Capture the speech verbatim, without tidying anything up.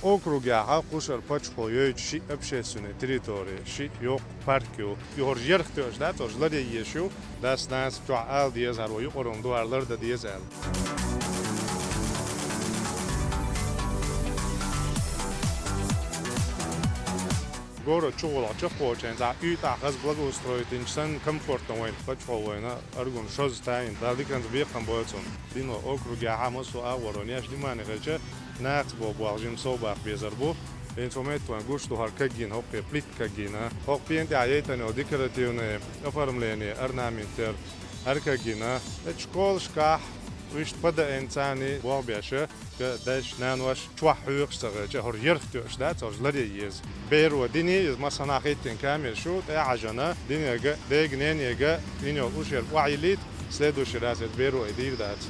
Округехьа кхушара паччахьо йойту шиъ общественная территория, шиъ йоккха парк ю. ХӀорш ярх тоьаш дац, хӀорш ларъян езаш ю. Дас-нанас чохь ала деза, хӀара вай юкъаралла ду, хӀара лардан деза аьлла. Город чухула чекхволчу хенахь, уьйтӀахь хаза благоустроить динчу санна, комфортно вайна, паччахьо вайна, аргун шозза тайна, Дала диканца бекхам бойла цунна. Дино округехьа массо а агӀор вайна еш внимание хилча, нахаца бо-, болх жима совбаккха безар бу. ХӀинца хӀокху метта вайна гуш ду хӀара кагйина, хӀокху плитка кагйина. ХӀокху пен тӀехь яйтина йолу декоративное оформление, орнамент яра, хӀара кагйина. Эцу школашкахь, вуьшта ПДН царний болх беш, ка дайша, наноша чохь хьоьхуш ца хилча, хӀорш ярх тоьаш дац, хӀорш ларъян еза. Беро дини, иза массанхьа хӀиттина камераш ю, тӀе а хьажана, динега, дега, ненега, дина йолу ушерг охьайиллийта, следующий раз эцу беро и дийр дац.